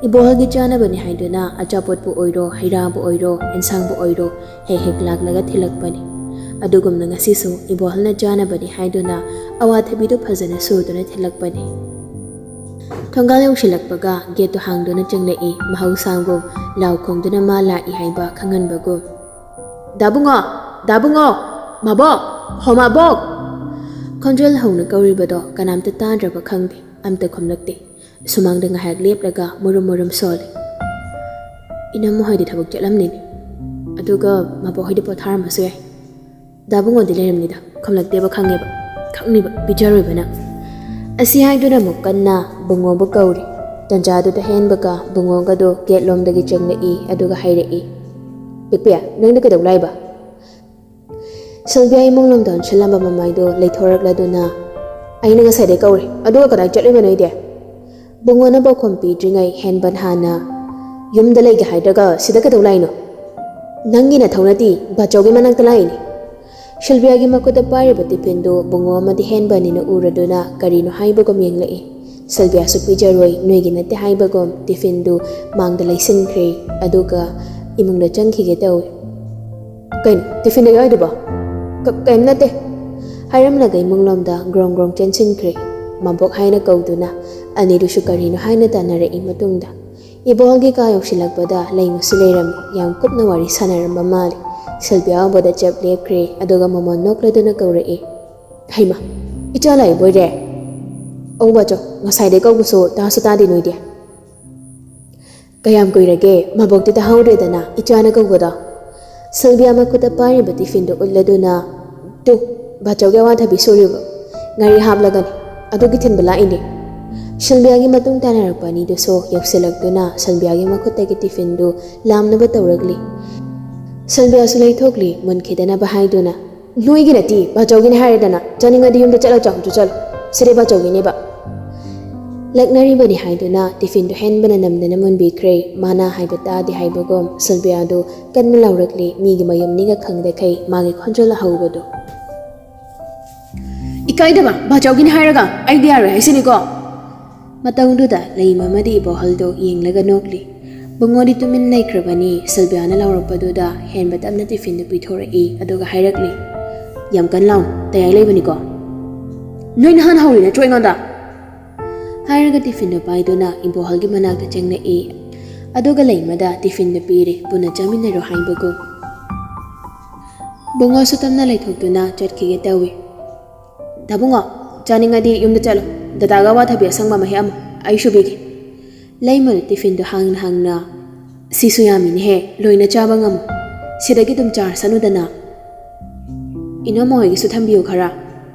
ꯏꯕꯣꯍꯜꯒꯤ ꯆꯥꯅꯕꯅꯤ ꯍꯥꯏꯗꯨꯅ ꯑꯆꯥꯄꯣꯠꯄꯨ ꯑꯣꯏꯔꯣ, ꯍꯩ ꯔꯥꯕꯨ ꯑꯣꯏꯔꯣ, ꯑꯦꯟꯁꯥꯡꯕꯨ ꯑꯣꯏꯔꯣ, ꯍꯦꯛ ꯍꯦꯛ ꯂꯥꯛꯂꯒ ꯊꯤꯜꯂꯛꯄꯅꯤ꯫ ꯑꯗꯨꯒꯨꯝꯅ ꯉꯁꯤꯁꯨ ꯏꯕꯣꯍꯜꯅ ꯆꯥꯅꯕꯅꯤ ꯍꯥꯏꯗꯨꯅ ꯑꯋꯥꯊꯕꯤꯗꯨ ꯐꯖꯅ ꯁꯨꯗꯨꯅ ꯊꯤꯜꯂꯛꯄꯅꯤ꯫ ꯊꯣꯡꯒꯥꯜ ꯌꯧꯁꯤꯜꯂꯛꯄꯒ ꯒꯦꯠꯇꯨ ꯍꯥꯡꯗꯨꯅ ꯆꯪꯂꯛꯏ꯫ ꯃꯍꯧꯁꯥꯒꯨꯝ ꯂꯥꯎ ꯈꯣꯡꯗꯨꯅ ꯃꯥ ꯂꯥꯛꯏ ꯍꯥꯏꯕ ꯈꯪꯍꯟꯕꯒꯨꯝ꯫ "ꯗꯥꯕꯨꯡꯉꯣ! ꯗꯥꯕꯨꯡꯉꯣ! ꯃꯥꯕꯣꯛ! ꯍꯣ ꯃꯥꯕꯣꯛ!" ꯈꯣꯟꯖꯦꯜ ꯍꯧꯅ ꯀꯧꯔꯤꯕꯗꯣ ꯀꯅꯥꯝꯇ ꯇꯥꯗ꯭ꯔꯕ ꯈꯪꯗꯦ꯫ ꯑꯝꯇ ꯈꯨꯝꯂꯛꯇꯦ꯫ ꯁꯨꯃꯥꯡꯗ ꯉꯥꯏꯍꯥꯛ ꯂꯦꯞꯂꯒ ꯃꯨꯔꯨꯝ ꯃꯨꯔꯨꯝ ꯁꯣꯜꯂꯤ꯫ "ꯏꯅꯝꯃ ꯍꯣꯏꯗꯤ ꯊꯕꯛ ꯆꯠꯂꯝꯅꯤꯅꯦ꯫ ꯑꯗꯨꯒ ꯃꯥꯕꯣꯛ ꯍꯣꯏꯗꯤ ꯄꯣꯊꯥꯔꯝꯕꯁꯨ ꯌꯥꯏ꯫ ꯗꯥꯕꯨꯡꯉꯣꯗꯤ ꯂꯩꯔꯝꯅꯤꯗ, ꯈꯨꯝꯂꯛꯇꯦꯕ ꯈꯪꯉꯦꯕ꯫ ꯈꯪꯅꯤꯕ, ꯄꯤꯖꯔꯣꯏꯕ ꯅꯪ꯫" ꯑꯁꯤ ꯍꯥꯏꯗꯨꯅ ꯑꯃꯨꯛ ꯀꯟꯅ ꯕꯨꯡꯉꯣꯕꯨ ꯀꯧꯔꯤ꯫ ꯇꯟꯖꯥꯗꯨꯗ ꯍꯦꯟꯕꯒ ꯕꯨꯡꯉꯣꯒꯗꯣ ꯒꯦꯠ ꯂꯣꯝꯗꯒꯤ ꯆꯪꯂꯛꯏ, ꯑꯗꯨꯒ ꯍꯥꯏꯔꯛꯏ, "ꯄꯤꯛꯄꯤ, ꯅꯪꯗꯤ ꯀꯩꯗꯧ ꯂꯥꯛꯏꯕ?" ꯁꯤꯜꯚꯤꯌꯥ ꯏꯃꯨꯡ ꯂꯣꯝꯗ ꯑꯣꯟꯁꯤꯜꯂꯝꯕ ꯃꯃꯥꯏꯗꯨ ꯂꯩꯊꯣꯔꯛꯂꯗꯨꯅ, "ꯑꯩꯅ ꯉꯁꯥꯏꯗꯩ ꯀꯧꯔꯦ, ꯑꯗꯨꯒ ꯀꯗꯥꯏ ꯆꯠꯂꯤꯕ ꯅꯣꯏꯗꯤ?" ꯕꯨꯡꯉꯣꯅ ꯄꯥꯎꯈꯨꯝ ꯄꯤꯗ꯭ꯔꯤꯉꯩ ꯍꯦꯟꯕꯟ ꯍꯥꯟꯅ, "ꯌꯨꯝꯗ ꯂꯩꯒꯦ ꯍꯥꯏꯗ꯭ꯔꯒ ꯁꯤꯗ ꯀꯩꯗꯧ ꯂꯥꯛꯏꯅꯣ?" "ꯅꯪꯒꯤ ꯅꯊꯧ ꯅꯠꯇꯤ, ꯕꯥꯆꯧꯒꯤ ꯃꯅꯥꯛꯇ ꯂꯥꯛꯏꯅꯤ꯫" ꯁꯤꯜꯚꯤꯌꯥꯒꯤ ꯃꯈꯨꯠꯇ ꯄꯥꯏꯔꯤꯕ ꯇꯤꯐꯤꯟꯗꯨ ꯕꯨꯡꯉꯣ ꯑꯃꯗꯤ ꯍꯦꯟꯕꯟꯅꯤꯅ ꯎꯔꯗꯨꯅ ꯀꯔꯤꯅꯣ ꯍꯥꯏꯕꯒꯨꯝ ꯌꯦꯡꯂꯛꯏ꯫ ꯁꯤꯜꯚꯤꯌꯥꯁꯨ ꯄꯤꯖꯔꯣꯏ, ꯅꯣꯏꯒꯤ ꯅꯠꯇꯦ ꯍꯥꯏꯕꯒꯨꯝ ꯇꯤꯐꯤꯟꯗꯨ ꯃꯥꯡꯗ ꯂꯩꯁꯤꯟꯈ꯭ꯔꯦ, ꯑꯗꯨꯒ ꯏꯃꯨꯡꯗ ꯆꯪꯈꯤꯒꯦ ꯇꯧꯏ꯫ "ꯀꯩꯅꯣ ꯇꯤꯐꯤꯟꯗ ꯌꯥꯎꯔꯤꯗꯨꯕꯣ?" "ꯀ-, ꯀꯩꯝ ꯅꯠꯇꯦ," ꯍꯥꯏꯔꯝꯂꯒ ꯏꯃꯨꯡꯂꯣꯝꯗ ꯒ꯭ꯔꯣꯡ ꯒ꯭ꯔꯣꯡ ꯆꯦꯟꯁꯤꯟꯈ꯭ꯔꯦ꯫ ꯃꯕꯣꯛ ꯍꯥꯏꯅ ꯀꯧꯗꯨꯅ ꯑꯅꯤꯗꯨꯁꯨ ꯀꯔꯤꯅꯣ ꯍꯥꯏꯅ ꯇꯥꯟꯅꯔꯛꯏ ꯃꯇꯨꯡꯗ꯫ ꯏꯕꯣꯍꯜꯒꯤ ꯀꯥ ꯌꯧꯁꯤꯜꯂꯛꯄꯗ ꯂꯩꯃꯁꯨ ꯂꯩꯔꯝꯃꯤ꯫ ꯌꯥꯝ ꯀꯨꯞꯅ ꯋꯥꯔꯤ ꯁꯥꯟꯅꯔꯝꯕ ꯃꯥꯜꯂꯤ꯫ ꯁꯤꯜꯚꯤꯌꯥ ꯎꯕꯗ ꯆꯞ ꯂꯦꯞꯈ꯭ꯔꯦ, ꯑꯗꯨꯒ ꯃꯃꯣꯟ ꯅꯣꯛꯂꯗꯨꯅ ꯀꯧꯔꯛꯏ, "ꯍꯩꯃꯥ, ꯏꯆꯥ ꯂꯥꯛꯏꯕꯣꯏꯔꯦ?" "ꯑꯧ ꯕꯥꯆꯧ, ꯉꯁꯥꯏꯗꯩ ꯀꯧꯕꯁꯨ ꯇꯥꯁꯨ ꯇꯥꯗꯦ ꯅꯣꯏꯗꯤ꯫" "ꯀꯌꯥꯝ ꯀꯨꯏꯔꯒꯦ ꯃꯕꯣꯛꯇꯤ ꯇꯥꯍꯧꯗ꯭ꯔꯦꯗꯅ ꯏꯆꯥꯅ ꯀꯧꯕꯗꯣ?" ꯁꯤꯜꯚꯤꯌꯥ ꯃꯈꯨꯠꯇ ꯄꯥꯏꯔꯤꯕ ꯇꯤꯐꯤꯟꯗꯨ ꯎꯠꯂꯗꯨꯅ, "ꯇꯨ, ꯕꯥꯆꯧꯒꯤ ꯑꯋꯥꯊꯕꯤ ꯁꯨꯔꯤꯕ, ꯉꯥꯔꯤ ꯍꯥꯞꯂꯒꯅꯤ, ꯑꯗꯨꯒꯤ ꯊꯤꯟꯕ ꯂꯥꯛꯏꯅꯦ꯫" ꯁꯤꯜꯚꯤꯌꯥꯒꯤ ꯃꯇꯨꯡ ꯇꯥꯟꯅꯔꯛꯄ ꯑꯅꯤꯗꯨꯁꯨ ꯌꯧꯁꯤꯜꯂꯛꯇꯨꯅ ꯁꯤꯜꯚꯤꯌꯥꯒꯤ ꯃꯈꯨꯠꯇꯒꯤ ꯇꯤꯐꯤꯟꯗꯨ ꯂꯥꯝꯅꯕ ꯇꯧꯔꯛꯂꯤ꯫ ꯁꯤꯜꯚꯤꯌꯥꯁꯨ ꯂꯩꯊꯣꯛꯂꯤ, ꯃꯨꯟꯈꯤꯗꯅꯕ ꯍꯥꯏꯗꯨꯅ, "ꯅꯣꯏꯒꯤ ꯅꯠꯇꯤ, ꯕꯥꯆꯧꯒꯤꯅꯤ ꯍꯥꯏꯔꯦꯗꯅ, ꯆꯥꯅꯤꯡꯉꯗꯤ ꯌꯨꯝꯗ ꯆꯠꯂ ꯆꯥꯎ, ꯆꯠꯂꯣ꯫ ꯁꯤꯗꯤ ꯕꯥꯆꯧꯒꯤꯅꯦꯕ꯫" ꯂꯛꯅꯔꯤꯕꯅꯤ ꯍꯥꯏꯗꯨꯅ ꯇꯤꯐꯤꯟꯗꯨ ꯍꯦꯟꯕꯟꯅ ꯅꯝꯗꯅ ꯃꯨꯟꯕꯤꯈ꯭ꯔꯦ꯫ ꯃꯥꯅ ꯍꯥꯏꯕ ꯇꯥꯗꯦ ꯍꯥꯏꯕꯒꯨꯝ ꯁꯤꯜꯚꯤꯌꯥꯗꯨ ꯀꯟꯅ ꯂꯥꯎꯔꯛꯂꯤ, "ꯃꯤꯒꯤ ꯃꯌꯨꯝꯅꯤꯒ ꯈꯪꯗꯈꯩ ꯃꯥꯒꯤ ꯈꯣꯟꯖꯦꯜ ꯑꯍꯧꯕꯗꯨ꯫" "ꯏꯀꯥꯏꯗꯕ, ꯕꯥꯆꯧꯒꯤꯅꯤ ꯍꯥꯏꯔꯒ ꯑꯩꯗꯤ ꯌꯥꯔꯣꯏ ꯍꯥꯏꯁꯤꯅꯤꯀꯣ?" ꯃꯇꯧꯗꯨꯗ ꯂꯩꯃ ꯑꯃꯗꯤ ꯏꯕꯣꯍꯜꯗꯣ ꯌꯦꯡꯂꯒ ꯅꯣꯛꯂꯤ꯫ ꯕꯨꯡꯉꯣꯗꯤ ꯇꯨꯃꯤꯟ ꯂꯩꯈ꯭ꯔꯕꯅꯤ꯫ ꯁꯤꯜꯕꯤꯌꯥꯅ ꯂꯥꯎꯔꯛꯄꯗꯨꯗ ꯍꯦꯟꯕ ꯇꯞꯅ ꯇꯤꯐꯤꯟꯗꯨ ꯄꯤꯊꯣꯔꯛꯏ, ꯑꯗꯨꯒ ꯍꯥꯏꯔꯛꯂꯤ, "ꯌꯥꯝ ꯀꯟꯅ ꯂꯥꯎ, ꯇꯌꯥꯏ ꯂꯩꯕꯅꯤꯀꯣ꯫ ꯅꯣꯏ ꯅꯍꯥꯟ ꯍꯧꯔꯤ ꯅꯠꯇ꯭ꯔꯣ ꯑꯩꯉꯣꯟꯗ?" ꯍꯥꯏꯔꯒ ꯇꯤꯐꯤꯟꯗꯨ ꯄꯥꯏꯗꯨꯅ ꯏꯕꯣꯍꯜꯒꯤ ꯃꯅꯥꯛꯇ ꯆꯪꯂꯛꯏ, ꯑꯗꯨꯒ ꯂꯩꯃꯗ ꯇꯤꯐꯤꯟꯗꯨ ꯄꯤꯔꯦ, ꯄꯨꯟꯅ ꯆꯥꯃꯤꯟꯅꯔꯣ ꯍꯥꯏꯕꯒꯨꯝ꯫ ꯕꯨꯡꯉꯣꯁꯨ ꯇꯞꯅ ꯂꯩꯊꯣꯛꯇꯨꯅ ꯆꯠꯈꯤꯒꯦ ꯇꯧꯏ꯫ "ꯗꯥ ꯕꯨꯡꯉꯣ, ꯆꯥꯅꯤꯡꯉꯗꯤ ꯌꯨꯝꯗ ꯆꯠꯂꯣ, ꯗꯗꯥꯒ ꯑꯋꯥꯊꯕꯤ ꯑꯁꯪꯕ ꯃꯍꯤ ꯑꯃ ꯑꯩ ꯁꯨꯕꯤꯒꯦ꯫" ꯂꯩꯃꯅ ꯇꯤꯐꯤꯟꯗꯨ ꯍꯥꯡꯅ ꯍꯥꯡꯅ, "ꯁꯤꯁꯨ ꯌꯥꯝꯃꯤꯅꯦꯍꯦ, ꯂꯣꯏꯅ ꯆꯥꯕ ꯉꯝꯃꯣ, ꯁꯤꯗꯒꯤ ꯑꯗꯨꯝ ꯆꯥꯔꯁꯅꯨꯗꯅ꯫ ꯏꯅꯝꯃ ꯍꯣꯏꯒꯤꯁꯨ ꯊꯝꯕꯤꯌꯨ ꯈꯔ꯫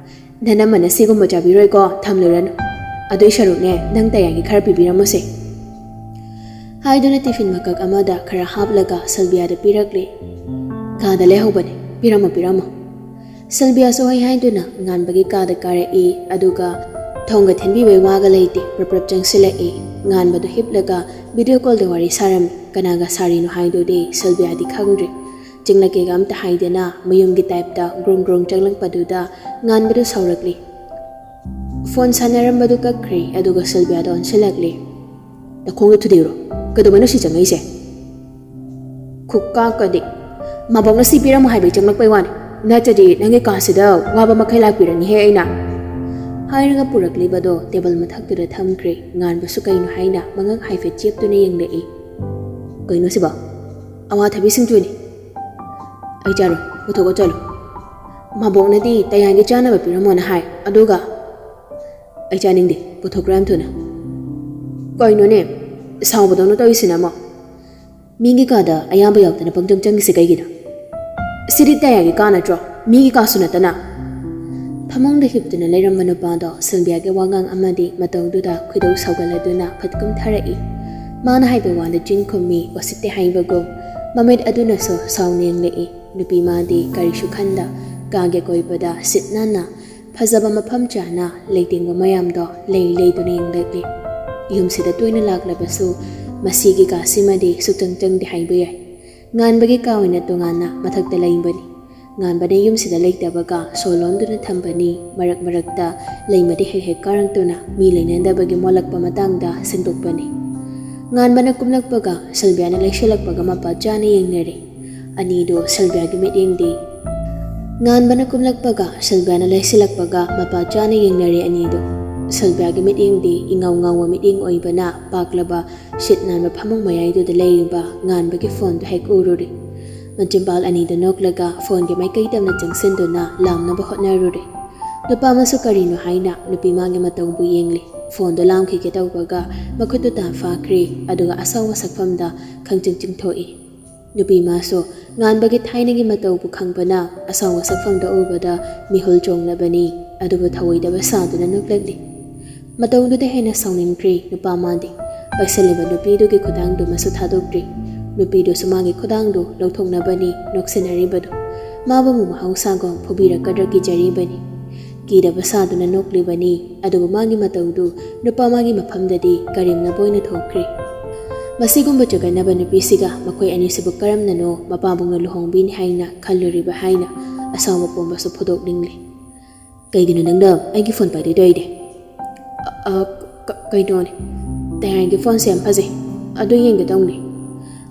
ꯅꯅꯝꯃꯅ ꯁꯤꯒꯨꯝꯕ ꯆꯥꯕꯤꯔꯣꯏꯀꯣ, ꯊꯝꯂꯨꯔꯅꯨ꯫ ꯑꯗꯨꯏ ꯁꯔꯨꯛꯅꯦ, ꯅꯪ ꯇꯌꯥꯏꯒꯤ ꯈꯔ ꯄꯤꯕꯤꯔꯝꯃꯨꯁꯦ꯫" ꯍꯥꯏꯗꯨꯅ ꯇꯤꯐꯤꯟ ꯃꯀꯛ ꯑꯃꯗ ꯈꯔ ꯍꯥꯞꯂꯒ ꯁꯤꯜꯕꯤꯌꯥꯗ ꯄꯤꯔꯛꯂꯦ꯫ "ꯀꯥꯗ ꯂꯩꯍꯧꯕꯅꯦ, ꯄꯤꯔꯝꯃꯣ, ꯄꯤꯔꯝꯃꯣ꯫" ꯁꯤꯜꯕꯤꯌꯥꯁꯨ ꯍꯣꯏ ꯍꯥꯏꯗꯨꯅ ꯉꯥꯟꯕꯒꯤ ꯀꯥꯗ ꯀꯥꯔꯛꯏ, ꯑꯗꯨꯒ ꯊꯣꯡꯒ ꯊꯤꯟꯕꯤꯕꯩ ꯋꯥꯒ ꯂꯩꯇꯦ, ꯄ꯭ꯔꯞ ꯄ꯭ꯔꯞ ꯆꯪꯁꯤꯜꯂꯛꯏ꯫ ꯉꯥꯟꯕꯗꯨ ꯍꯤꯞꯂꯒ ꯚꯤꯗꯤꯑꯣ ꯀꯣꯜꯗ ꯋꯥꯔꯤ ꯁꯥꯔꯝꯃꯤ꯫ ꯀꯅꯥꯒ ꯁꯥꯔꯤꯅꯣ ꯍꯥꯏꯗꯨꯗꯤ ꯁꯤꯜꯕꯤꯌꯥꯗꯤ ꯈꯪꯗ꯭ꯔꯤ꯫ ꯆꯤꯡꯂꯛꯀꯦꯒ ꯑꯝꯇ ꯍꯥꯏꯗꯅ ꯃꯌꯨꯝꯒꯤ ꯇꯥꯏꯞꯇ ꯒ꯭ꯔꯨꯡ ꯒ꯭ꯔꯨꯡ ꯆꯪꯂꯛꯄꯗꯨꯗ ꯉꯥꯟꯕꯗꯨ ꯁꯥꯎꯔꯛꯂꯤ꯫ ꯐꯣꯟ ꯁꯥꯟꯅꯔꯝꯕꯗꯨ ꯀꯛꯈ꯭ꯔꯦ, ꯑꯗꯨꯒ ꯁꯤꯜꯕꯤꯌꯥꯗ ꯑꯣꯟꯁꯤꯜꯂꯛꯂꯤ꯫ "ꯅꯈꯣꯡꯗ ꯊꯨꯗꯦꯛꯎꯔꯣ? ꯀꯩꯗꯧꯕꯩꯅꯣ ꯁꯤ ꯆꯪꯉꯛꯏꯁꯦ?" "ꯈꯨꯀꯥꯛꯀꯗꯤ, ꯃꯕꯣꯛꯅ ꯁꯤ ꯄꯤꯔꯝꯃꯣ ꯍꯥꯏꯕꯩ ꯆꯪꯂꯛꯄꯩ ꯋꯥꯅꯤ, ꯅꯠꯇ꯭ꯔꯗꯤ ꯅꯪꯒꯤ ꯀꯥꯁꯤꯗ ꯋꯥꯕ ꯃꯈꯩ ꯂꯥꯛꯄꯤꯔꯅꯤꯍꯦ ꯑꯩꯅ꯫" ꯍꯥꯏꯔꯒ ꯄꯨꯔꯛꯂꯤꯕꯗꯣ ꯇꯦꯕꯜ ꯃꯊꯛꯇꯨꯗ ꯊꯝꯈ꯭ꯔꯦ꯫ ꯉꯥꯟꯕꯁꯨ ꯀꯩꯅꯣ ꯍꯥꯏꯅ ꯃꯉꯛ ꯍꯥꯏꯐꯦꯠ ꯆꯦꯞꯇꯨꯅ ꯌꯦꯡꯂꯛꯏ꯫ "ꯀꯩꯅꯣ ꯁꯤꯕꯣ? ꯑꯋꯥꯊꯕꯤ ꯁꯤꯡꯖꯨꯅꯤ꯫ ꯑꯩ ꯆꯥꯔꯣꯏ, ꯄꯨꯊꯣꯛꯑꯣ ꯆꯠꯂꯣ꯫ ꯃꯕꯣꯛꯅꯗꯤ ꯇꯌꯥꯏꯒꯤ ꯆꯥꯅꯕ ꯄꯤꯔꯝꯃꯣꯅ ꯍꯥꯏ, ꯑꯗꯨꯒ ꯑꯩ ꯆꯥꯅꯤꯡꯗꯦ, ꯄꯨꯊꯣꯛꯈ꯭ꯔꯣ ꯌꯥꯝ ꯊꯨꯅ꯫" "ꯀꯩꯅꯣꯅꯦ, ꯁꯥꯎꯕꯗꯧꯅ ꯇꯧꯔꯤꯁꯤꯅ ꯑꯃꯨꯛ? ꯃꯤꯒꯤ ꯀꯥꯗ ꯑꯌꯥꯝꯕ ꯌꯥꯎꯗꯅ ꯄꯪꯆꯪ ꯆꯪꯉꯤꯁꯦ ꯀꯩꯒꯤꯅꯣ? ꯁꯤꯗꯤ ꯇꯌꯥꯏꯒꯤ ꯀꯥ ꯅꯠꯇ꯭ꯔꯣ? ꯃꯤꯒꯤ ꯀꯥꯁꯨ ꯅꯠꯇꯅ꯫" ꯐꯃꯨꯡꯗ ꯍꯤꯞꯇꯨꯅ ꯂꯩꯔꯝꯕ ꯅꯨꯄꯥꯗꯣ ꯁꯤꯜꯕꯤꯌꯥꯒꯤ ꯋꯥꯉꯥꯡ ꯑꯃꯗꯤ ꯃꯇꯧꯗꯨꯗ ꯈꯣꯏꯗꯧ ꯁꯥꯎꯒꯠꯂꯗꯨꯅ ꯐꯠ ꯀꯨꯝꯊꯔꯛꯏ꯫ ꯃꯥꯅ ꯍꯥꯏꯕ ꯋꯥꯗ ꯆꯤꯟ ꯈꯨꯝꯃꯤ, ꯎꯁꯤꯠꯇꯦ ꯍꯥꯏꯕꯒꯨꯝ꯫ ꯃꯃꯤꯠ ꯑꯗꯨꯅꯁꯨ ꯁꯥꯎꯅ ꯌꯦꯡꯂꯛꯏ꯫ ꯅꯨꯄꯤ ꯃꯥꯗꯤ ꯀꯔꯤꯁꯨ ꯈꯟꯗ ꯀꯥꯒꯤ ꯑꯀꯣꯏꯕꯗ ꯁꯤꯠ ꯅꯥꯟꯅ ꯐꯖꯕ ꯃꯐꯝ ꯆꯥꯅ ꯂꯩꯇꯦꯡꯕ ꯃꯌꯥꯝꯗꯣ ꯂꯩ ꯂꯩꯗꯨꯅ ꯌꯦꯡꯂꯛꯂꯤ꯫ ꯌꯨꯝꯁꯤꯗ ꯇꯣꯏꯅ ꯂꯥꯛꯂꯕꯁꯨ ꯃꯁꯤꯒꯤ ꯀꯥꯁꯤꯃꯗꯤ ꯁꯨꯛꯆꯪ ꯆꯪꯗꯦ ꯍꯥꯏꯕ ꯌꯥꯏ꯫ ꯉꯥꯟꯕꯒꯤ ꯀꯥ ꯑꯣꯏꯅ ꯇꯣꯉꯥꯟꯅ ꯃꯊꯛꯇ ꯂꯩꯕꯅꯤ꯫ ꯉꯥꯟꯕꯅ ꯌꯨꯝꯁꯤꯗ ꯂꯩꯇꯕꯒ ꯁꯣ ꯂꯣꯟꯗꯨꯅ ꯊꯝꯕꯅꯤ꯫ ꯃꯔꯛ ꯃꯔꯛꯇ ꯂꯩꯃꯗꯤ ꯍꯦꯛ ꯍꯦꯛ ꯀꯥꯔꯛꯇꯨꯅ ꯃꯤ ꯂꯩꯅꯗꯕꯒꯤ ꯃꯣꯜꯂꯛꯄ ꯃꯇꯥꯡꯗ ꯁꯦꯡꯗꯣꯛꯄꯅꯤ꯫ ꯉꯥꯟꯕꯅ ꯀꯨꯝꯂꯛꯄꯒ ꯁꯤꯜꯚꯤꯌꯥꯅ ꯂꯩꯁꯤꯜꯂꯛꯄꯒ ꯃꯄꯥ ꯆꯥꯅ ꯌꯦꯡꯅꯔꯦ꯫ ꯑꯅꯤꯗꯨ ꯁꯤꯜꯚꯤꯌꯥꯒꯤ ꯃꯤꯠꯌꯦꯡꯗꯤ ꯉꯥꯟꯕꯅ ꯀꯨꯝꯂꯛꯄꯒ ꯁꯤꯜꯚꯤꯌꯥꯅ ꯂꯩꯁꯤꯜꯂꯛꯄꯒ ꯃꯄꯥ ꯆꯥꯅ ꯌꯦꯡꯅꯔꯦ ꯑꯅꯤꯗꯨ꯫ ꯁꯤꯜꯚꯤꯌꯥꯒꯤ ꯃꯤꯠꯌꯦꯡꯗꯤ ꯏꯉꯥꯎ ꯉꯥꯎꯕ ꯃꯤꯠꯌꯦꯡ ꯑꯣꯏꯕꯅ ꯄꯥꯛꯂꯕ ꯁꯤꯠ ꯅꯥꯟꯕ ꯐꯃꯨꯡ ꯃꯌꯥꯏꯗꯨꯗ ꯂꯩꯔꯤꯕ ꯉꯥꯟꯕꯒꯤ ꯐꯣꯟꯗꯨ ꯍꯦꯛ ꯎꯔꯨꯔꯦ꯫ ꯃꯆꯤꯟꯕꯥꯜ ꯑꯅꯤꯗꯨ ꯅꯣꯛꯂꯒ ꯐꯣꯟꯒꯤ ꯃꯥꯏꯀꯩ ꯇꯝꯅ ꯆꯪꯁꯤꯟꯗꯨꯅ ꯂꯥꯝꯅꯕ ꯍꯣꯠꯅꯔꯨꯔꯦ꯫ ꯅꯨꯄꯥ ꯑꯃꯁꯨ ꯀꯔꯤꯅꯣ ꯍꯥꯏꯅ ꯅꯨꯄꯤ ꯃꯥꯒꯤ ꯃꯇꯧꯕꯨ ꯌꯦꯡꯂꯤ꯫ ꯐꯣꯟꯗꯣ ꯂꯥꯝꯈꯤꯒꯦ ꯇꯧꯕꯒ ꯃꯈꯨꯠꯇꯨ ꯇꯥꯟ ꯐꯥꯈ꯭ꯔꯦ, ꯑꯗꯨꯒ ꯑꯁꯥꯎꯕ ꯁꯛꯐꯝꯗ ꯈꯪꯆꯤꯡ ꯆꯤꯡꯊꯣꯛꯏ꯫ ꯅꯨꯄꯤ ꯃꯥꯁꯨ ꯉꯥꯟꯕꯒꯤ ꯊꯥꯏꯅꯒꯤ ꯃꯇꯧꯕꯨ ꯈꯪꯕꯅ ꯑꯁꯥꯎꯕ ꯁꯛꯐꯝꯗ ꯎꯕꯗ ꯃꯤꯍꯨꯜ ꯆꯣꯡꯂꯕꯅꯤ, ꯑꯗꯨꯕꯨ ꯊꯧꯑꯣꯏꯗꯕ ꯁꯥꯗꯨꯅ ꯅꯣꯛꯂꯛꯂꯤ꯫ ꯃꯇꯧꯗꯨꯗ ꯍꯦꯟꯅ ꯁꯥꯎꯅꯤꯡꯈ꯭ꯔꯦ ꯅꯨꯄꯥ ꯃꯥꯗꯤ꯫ ꯄꯥꯏꯁꯜꯂꯤꯕ ꯅꯨꯄꯤꯗꯨꯒꯤ ꯈꯨꯗꯥꯡꯗꯨꯃꯁꯨ ꯊꯥꯗꯣꯛꯇ꯭ꯔꯤ꯫ ꯅꯨꯄꯤꯗꯨꯁꯨ ꯃꯥꯒꯤ ꯈꯨꯗꯥꯡꯗꯨ ꯂꯧꯊꯣꯛꯅꯕꯅꯤ ꯅꯣꯛꯁꯤꯟꯅꯔꯤꯕꯗꯨ꯫ ꯃꯥꯕꯨ ꯑꯃꯨꯛ ꯃꯍꯧꯁꯥꯒꯨꯝ ꯐꯨꯕꯤꯔꯛꯀꯗ꯭ꯔꯥ ꯀꯤꯖꯔꯤꯕꯅꯤ꯫ ꯀꯤꯗꯕ ꯁꯥꯗꯨꯅ ꯅꯣꯛꯂꯤꯕꯅꯤ, ꯑꯗꯨꯕꯨ ꯃꯥꯒꯤ ꯃꯇꯧꯗꯨ ꯅꯨꯄꯥ ꯃꯥꯒꯤ ꯃꯐꯝꯗꯗꯤ ꯀꯔꯦꯝꯅꯕ ꯑꯣꯏꯅ ꯊꯣꯛꯈ꯭ꯔꯦ꯫ ꯃꯁꯤꯒꯨꯝꯕ ꯆꯒꯠꯅꯕ ꯅꯨꯄꯤꯁꯤꯒ ꯃꯈꯣꯏ ꯑꯅꯤꯁꯤꯕꯨ ꯀꯔꯝꯅꯅꯣ ꯃꯄꯥꯕꯨꯡꯅ ꯂꯨꯍꯣꯡꯕꯤꯅꯤ ꯍꯥꯏꯅ ꯈꯜꯂꯨꯔꯤꯕ ꯍꯥꯏꯅ ꯑꯁꯥꯎꯕ ꯄꯣꯝꯕꯁꯨ ꯐꯨꯗꯣꯛꯅꯤꯡꯂꯦ꯫ "ꯀꯩꯒꯤꯅꯣ ꯅꯪꯅ ꯑꯩꯒꯤ ꯐꯣꯟ ꯄꯥꯏꯗꯣꯏꯗꯣꯏꯗꯤ?" "ꯑ, ꯑ, ꯀ-, ꯀꯩꯅꯣꯅꯦ, ꯇꯌꯥꯏꯒꯤ ꯐꯣꯟꯁꯦ ꯌꯥꯝ ꯐꯖꯩ, ꯑꯗꯨ ꯌꯦꯡꯒꯦ ꯇꯧꯅꯤ"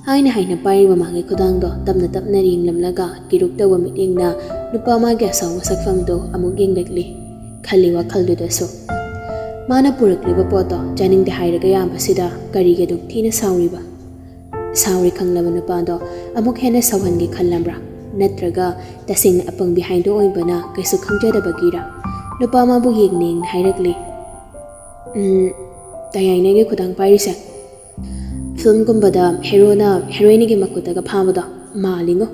ꯍꯥꯏꯅ ꯍꯥꯏꯅ ꯄꯥꯏꯔꯤꯕ ꯃꯥꯒꯤ ꯈꯨꯗꯥꯡꯗꯣ ꯇꯞꯅ ꯇꯞꯅ ꯌꯦꯡꯂꯝꯂꯒ ꯀꯤꯔꯨꯛ ꯇꯧꯕ ꯃꯤꯠꯌꯦꯡꯅ ꯅꯨꯄꯥ ꯃꯥꯒꯤ ꯑꯁꯥꯎꯕ ꯁꯛꯐꯝꯗꯣ ꯑꯃꯨꯛ ꯌꯦꯡꯂꯛꯂꯤ꯫ ꯈꯜꯂꯤ ꯋꯥꯈꯜꯗꯨꯗꯁꯨ, "ꯃꯥꯅ ꯄꯨꯔꯛꯂꯤꯕ ꯄꯣꯠꯇꯣ ꯆꯥꯅꯤꯡꯗꯦ ꯍꯥꯏꯔꯒ ꯌꯥꯕꯁꯤꯗ ꯀꯔꯤꯒꯤ ꯑꯗꯨꯛ ꯊꯤꯅ ꯁꯥꯎꯔꯤꯕ?" ꯁꯥꯎꯔꯤ ꯈꯪꯂꯕ ꯅꯨꯄꯥꯗꯣ ꯑꯃꯨꯛ ꯍꯦꯟꯅ ꯁꯥꯎꯍꯟꯒꯦ ꯈꯜꯂꯝꯕ꯭ꯔꯥ? ꯅꯠꯇ꯭ꯔꯒ ꯇꯁꯦꯡꯅ ꯑꯄꯪꯕꯤ ꯍꯥꯏꯗꯣ ꯑꯣꯏꯕꯅ ꯀꯩꯁꯨ ꯈꯪꯖꯗꯕꯒꯤꯔꯥ? ꯅꯨꯄꯥ ꯃꯥꯕꯨ ꯌꯦꯡꯅ ꯌꯦꯡꯅ ꯍꯥꯏꯔꯛꯂꯤ, "ꯎꯝ, ꯇꯌꯥꯏꯅꯦꯒꯤ ꯈꯨꯗꯥꯡ ꯄꯥꯏꯔꯤꯁꯦ ꯐꯤꯂꯝꯒꯨꯝꯕꯗ ꯍꯦꯔꯣꯅ ꯍꯦꯔꯣꯏꯟꯒꯤ ꯃꯈꯨꯠꯇꯒ ꯐꯥꯕꯗꯣ ꯃꯥꯜꯂꯤꯉꯣ"꯫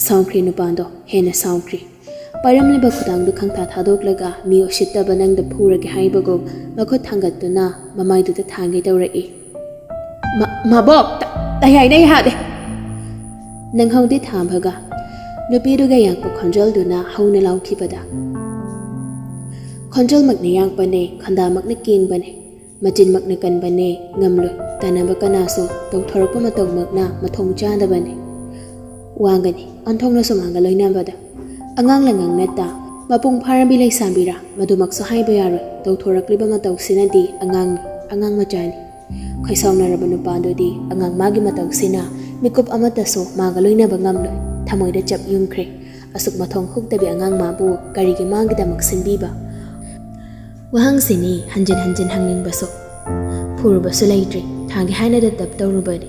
ꯁꯥꯎꯈ꯭ꯔꯦ ꯅꯨꯄꯥꯗꯣ, ꯍꯦꯟꯅ ꯁꯥꯎꯈ꯭ꯔꯦ꯫ ꯄꯥꯏꯔꯝꯂꯤꯕ ꯈꯨꯗꯥꯡꯗꯨ ꯈꯪꯊꯥ ꯊꯥꯗꯣꯛꯂꯒ ꯃꯤ ꯎꯁꯤꯠꯇꯕ ꯅꯪꯗ ꯐꯨꯔꯒꯦ ꯍꯥꯏꯕꯒꯨꯝ ꯃꯈꯨꯠ ꯊꯥꯡꯒꯠꯇꯨꯅ ꯃꯃꯥꯏꯗꯨꯗ ꯊꯥꯡꯒꯦ ꯇꯧꯔꯛꯏ꯫ "ꯃ-, ꯃꯕꯣꯛ, ꯇ-, ꯇꯌꯥꯏꯅ ꯌꯥꯗꯦ!" ꯅꯪꯍꯧꯗꯦ ꯊꯥꯕꯒ ꯅꯨꯄꯤꯗꯨꯒ ꯌꯥꯛꯄ ꯈꯣꯟꯖꯦꯜꯗꯨꯅ ꯍꯧꯅ ꯂꯥꯎꯈꯤꯕꯗ꯫ ꯈꯣꯟꯖꯦꯜꯃꯛꯅ ꯌꯥꯛꯄꯅꯦ, ꯈꯟꯗꯥꯃꯛꯅ ꯀꯦꯡꯕꯅꯦ, ꯃꯆꯤꯟꯃꯛꯅ ꯀꯟꯕꯅꯦ, ꯉꯝꯂꯣꯏ꯫ ꯇꯥꯟꯅꯕ ꯀꯅꯥꯁꯨ ꯇꯧꯊꯣꯔꯛꯄ ꯃꯇꯧꯃꯛꯅ ꯃꯊꯣꯡ ꯆꯥꯗꯕꯅꯦ꯫ ꯋꯥꯒꯅꯤ ꯑꯣꯟꯊꯣꯛꯅꯁꯨ ꯃꯥꯒ ꯂꯣꯏꯅꯕꯗ꯫ ꯑꯉꯥꯡ ꯂꯉꯥꯡ ꯅꯠꯇ, ꯃꯄꯨꯡ ꯐꯥꯔꯕꯤ ꯂꯩꯁꯥꯕꯤꯔꯥ, ꯃꯗꯨꯃꯛꯁꯨ ꯍꯥꯏꯕ ꯌꯥꯔꯣꯏ꯫ ꯇꯧꯊꯣꯔꯛꯂꯤꯕ ꯃꯇꯧꯁꯤꯅꯗꯤ ꯑꯉꯥꯡꯅꯤ, ꯑꯉꯥꯡ ꯃꯆꯥꯅꯤ꯫ ꯈꯣꯏꯁꯥꯎꯅꯔꯕ ꯅꯨꯄꯥꯗꯨꯗꯤ ꯑꯉꯥꯡ ꯃꯥꯒꯤ ꯃꯇꯧꯁꯤꯅ ꯃꯤꯀꯨꯞ ꯑꯃꯠꯇꯁꯨ ꯃꯥꯒ ꯂꯣꯏꯅꯕ ꯉꯝꯂꯣꯏ꯫ ꯊꯃꯣꯏꯗ ꯆꯞ ꯌꯨꯝꯈ꯭ꯔꯦ꯫ ꯑꯁꯨꯛ ꯃꯊꯣꯡ ꯍꯨꯛꯇꯕꯤ ꯑꯉꯥꯡ ꯃꯥꯕꯨ ꯀꯔꯤꯒꯤ ꯃꯥꯒꯤꯗꯃꯛ ꯁꯤꯟꯕꯤꯕ? ꯋꯥꯍꯪꯁꯤꯅꯤ ꯍꯟꯖꯤꯟ ꯍꯟꯖꯤꯟ ꯍꯪꯅꯤꯡꯕꯁꯨ꯫ ꯐꯨꯔꯨꯕꯁꯨ ꯂꯩꯇ꯭ꯔꯤ, ꯊꯥꯒꯦ ꯍꯥꯏꯅ ꯗꯞ ꯇꯧꯔꯨꯕꯅꯤ꯫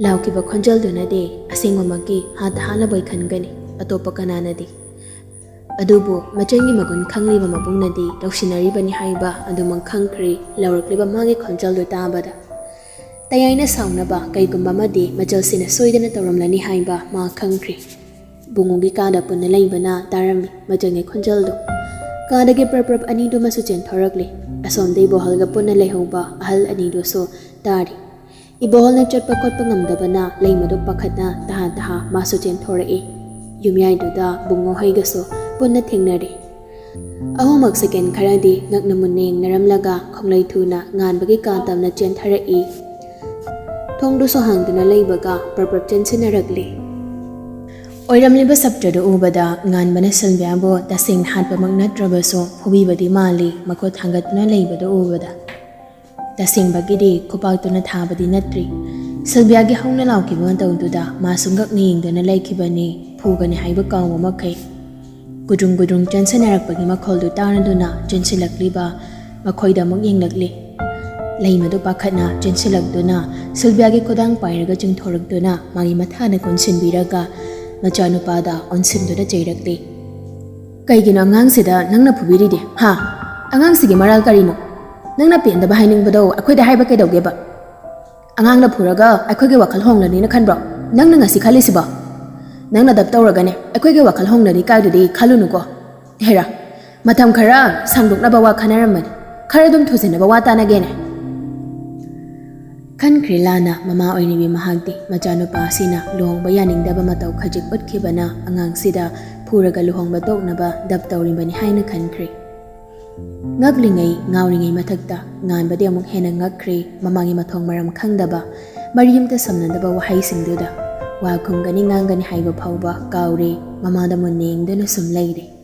ꯂꯥꯎꯈꯤꯕ ꯈꯣꯟꯖꯦꯜꯗꯨꯅꯗꯤ ꯑꯁꯦꯡꯕꯃꯛꯀꯤ ꯍꯥꯠꯇ ꯍꯥꯠꯂꯕꯣꯏ ꯈꯟꯒꯅꯤ, ꯑꯇꯣꯞꯄ ꯀꯅꯥꯅꯗꯤ꯫ ꯑꯗꯨꯕꯨ ꯃꯆꯟꯒꯤ ꯃꯒꯨꯟ ꯈꯪꯂꯤꯕ ꯃꯕꯨꯡꯅꯗꯤ ꯂꯧꯁꯤꯟꯅꯔꯤꯕꯅꯤ ꯍꯥꯏꯕ ꯑꯗꯨꯃꯛ ꯈꯪꯈ꯭ꯔꯦ꯫ ꯂꯥꯎꯔꯛꯂꯤꯕ ꯃꯥꯒꯤ ꯈꯣꯟꯖꯦꯜꯗꯨ ꯇꯥꯕꯗ꯫ ꯇꯌꯥꯏꯅ ꯁꯥꯎꯅꯕ ꯀꯩꯒꯨꯝꯕ ꯑꯃꯗꯤ ꯃꯆꯜꯁꯤꯅ ꯁꯣꯏꯗꯅ ꯇꯧꯔꯝꯂꯅꯤ ꯍꯥꯏꯕ ꯃꯥ ꯈꯪꯈ꯭ꯔꯦ꯫ ꯕꯨꯡꯉꯣꯒꯤ ꯀꯥꯗ ꯄꯨꯟꯅ ꯂꯩꯕꯅ ꯇꯥꯔꯝꯃꯤ ꯃꯆꯜꯒꯤ ꯈꯣꯟꯖꯦꯜꯗꯨ꯫ ꯀꯥꯗꯒꯤ ꯄ꯭ꯔꯞ ꯄ꯭ꯔꯞ ꯑꯅꯤꯗꯨꯃꯁꯨ ꯆꯦꯟꯊꯣꯔꯛꯂꯤ꯫ ꯑꯁꯣꯝꯗ ꯏꯕꯣꯍꯜꯒ ꯄꯨꯟꯅ ꯂꯩꯍꯧꯕ ꯑꯍꯜ ꯑꯅꯤꯗꯨꯁꯨ ꯇꯥꯔꯤ꯫ ꯏꯕꯣꯍꯜꯅ ꯆꯠꯄ ꯈꯣꯠꯄ ꯉꯝꯗꯕꯅ ꯂꯩꯃꯗꯨ ꯄꯥꯈꯠꯅ ꯇꯍꯥ ꯇꯍꯥ ꯃꯥꯁꯨ ꯆꯦꯟꯊꯣꯔꯛꯏ꯫ ꯌꯨꯝꯌꯥꯏꯗꯨꯗ ꯕꯨꯡꯉꯣ ꯍꯣꯏꯒꯁꯨ ꯄꯨꯟꯅ ꯊꯦꯡꯅꯔꯦ꯫ ꯑꯍꯨꯝꯃꯛ ꯁꯦꯀꯦꯟ ꯈꯔꯗꯤ ꯉꯛꯅ ꯃꯨꯟꯅ ꯌꯦꯡꯅꯔꯝꯂꯒ ꯈꯣꯡꯂꯩ ꯊꯨꯅ ꯉꯥꯟꯕꯒꯤ ꯀꯥ ꯇꯝꯅ ꯆꯦꯟꯊꯔꯛꯏ꯫ ꯊꯣꯡꯗꯨꯁꯨ ꯍꯥꯡꯗꯨꯅ ꯂꯩꯕꯒ ꯄ꯭ꯔꯞ ꯄ꯭ꯔꯞ ꯆꯦꯟꯁꯤꯟꯅꯔꯛꯂꯤ꯫ ꯑꯣꯏꯔꯝꯂꯤꯕ ꯁꯞꯇ꯭ꯔꯗꯨ ꯎꯕꯗ ꯉꯥꯟꯕꯅ ꯁꯤꯜꯚꯤꯌꯥꯕꯨ ꯇꯁꯦꯡꯅ ꯍꯥꯠꯄꯃꯛ ꯅꯠꯇ꯭ꯔꯕꯁꯨ ꯐꯨꯕꯤꯕꯗꯤ ꯃꯥꯜꯂꯤ, ꯃꯈꯨꯠ ꯊꯥꯡꯒꯠꯇꯨꯅ ꯂꯩꯕꯗꯨ ꯎꯕꯗ꯫ ꯇꯁꯦꯡꯕꯒꯤꯗꯤ ꯈꯨꯄꯥꯛꯇꯨꯅ ꯊꯥꯕꯗꯤ ꯅꯠꯇ꯭ꯔꯤ꯫ ꯁꯤꯜꯚꯤꯌꯥꯒꯤ ꯍꯧꯅ ꯂꯥꯎꯈꯤꯕ ꯃꯇꯧꯗꯨꯗ ꯃꯥꯁꯨ ꯉꯛꯅ ꯌꯦꯡꯗꯨꯅ ꯂꯩꯈꯤꯕꯅꯤ, ꯐꯨꯒꯅꯤ ꯍꯥꯏꯕ ꯀꯥꯎꯕ ꯃꯈꯩ꯫ ꯒꯨꯗ꯭ꯔꯨꯡ ꯒꯨꯗ꯭ꯔꯨꯡ ꯆꯦꯟꯁꯤꯟꯅꯔꯛꯄꯒꯤ ꯃꯈꯣꯜꯗꯨ ꯇꯥꯔꯗꯨꯅ ꯆꯦꯟꯁꯤꯜꯂꯛꯂꯤꯕ ꯃꯈꯣꯏꯗ ꯑꯃꯨꯛ ꯌꯦꯡꯂꯛꯂꯤ꯫ ꯂꯩꯃꯗꯨ ꯄꯥꯈꯠꯅ ꯆꯦꯟꯁꯤꯜꯂꯛꯇꯨꯅ ꯁꯤꯜꯚꯤꯌꯥꯒꯤ ꯈꯨꯗꯥꯡ ꯄꯥꯏꯔꯒ ꯆꯤꯡꯊꯣꯔꯛꯇꯨꯅ ꯃꯥꯒꯤ ꯃꯊꯥꯅ ꯀꯣꯟꯁꯤꯟꯕꯤꯔꯒ ꯃꯆꯥꯅꯨꯄꯥꯗ ꯑꯣꯟꯁꯤꯟꯗꯨꯅ ꯆꯩꯔꯛꯂꯤ꯫ "ꯀꯩꯒꯤꯅꯣ ꯑꯉꯥꯡꯁꯤꯗ ꯅꯪꯅ ꯐꯨꯕꯤꯔꯤꯗꯤ? ꯍꯥ? ꯑꯉꯥꯡꯁꯤꯒꯤ ꯃꯔꯥꯜ ꯀꯔꯤꯅꯣ? ꯅꯪꯅ ꯄꯦꯟꯗꯕ ꯍꯥꯏꯅꯤꯡꯕꯗꯣ ꯑꯩꯈꯣꯏꯗ ꯍꯥꯏꯕ ꯀꯩꯗꯧꯒꯦꯕ? ꯑꯉꯥꯡꯅ ꯐꯨꯔꯒ ꯑꯩꯈꯣꯏꯒꯤ ꯋꯥꯈꯜ ꯍꯣꯡꯂꯅꯤꯅ ꯈꯟꯕ꯭ꯔꯣ? ꯅꯪꯅ ꯉꯁꯤ ꯈꯜꯂꯤꯁꯤꯕꯣ? ꯅꯪꯅ ꯗꯞ ꯇꯧꯔꯒꯅꯦ ꯑꯩꯈꯣꯏꯒꯤ ꯋꯥꯈꯜ ꯍꯣꯡꯂꯅꯤ ꯀꯥꯏꯗꯨꯗꯤ ꯈꯜꯂꯨꯅꯨꯀꯣ꯫ ꯍꯦꯔꯥ, ꯃꯇꯝ ꯈꯔ ꯁꯥꯡꯗꯣꯛꯅꯕ ꯋꯥ ꯈꯟꯅꯔꯝꯕꯅꯤ꯫ ꯈꯔ ꯑꯗꯨꯝ ꯊꯨꯖꯤꯟꯅꯕ ꯋꯥ ꯇꯥꯅꯒꯦꯅꯦ?" ꯈꯟꯈ꯭ꯔꯦ ꯂꯥꯟꯅ ꯃꯃꯥ ꯑꯣꯏꯔꯤꯕꯤ ꯃꯍꯥꯛꯇꯤ꯫ ꯃꯆꯥꯅꯨꯄꯥ ꯑꯁꯤꯅ ꯂꯨꯍꯣꯡꯕ ꯌꯥꯅꯤꯡꯗꯕ ꯃꯇꯧ ꯈꯖꯤꯛ ꯎꯠꯈꯤꯕꯅ ꯑꯉꯥꯡꯁꯤꯗ ꯐꯨꯔꯒ ꯂꯨꯍꯣꯡꯕ ꯇꯣꯛꯅꯕ ꯗꯞ ꯇꯧꯔꯤꯕꯅꯤ ꯍꯥꯏꯅ ꯈꯟꯈ꯭ꯔꯦ꯫ ꯉꯛꯂꯤꯉꯩ ꯉꯥꯎꯔꯤꯉꯩ ꯃꯊꯛꯇ ꯉꯥꯟꯕꯗꯤ ꯑꯃꯨꯛ ꯍꯦꯟꯅ ꯉꯛꯈ꯭ꯔꯦ ꯃꯃꯥꯒꯤ ꯃꯊꯣꯡ ꯃꯔꯝ ꯈꯪꯗꯕ, ꯃꯔꯤ ꯑꯃꯇ ꯁꯝꯅꯗꯕ ꯋꯥꯍꯩꯁꯤꯡꯗꯨꯗ꯫ ꯋꯥ ꯈꯨꯝꯒꯅꯤ ꯉꯥꯡꯒꯅꯤ ꯍꯥꯏꯕ ꯐꯥꯎꯕ ꯀꯥꯎꯔꯦ꯫ ꯃꯃꯥꯗ ꯃꯨꯟꯅ ꯌꯦꯡꯗꯨꯅ ꯁꯨꯝ ꯂꯩꯔꯦ꯫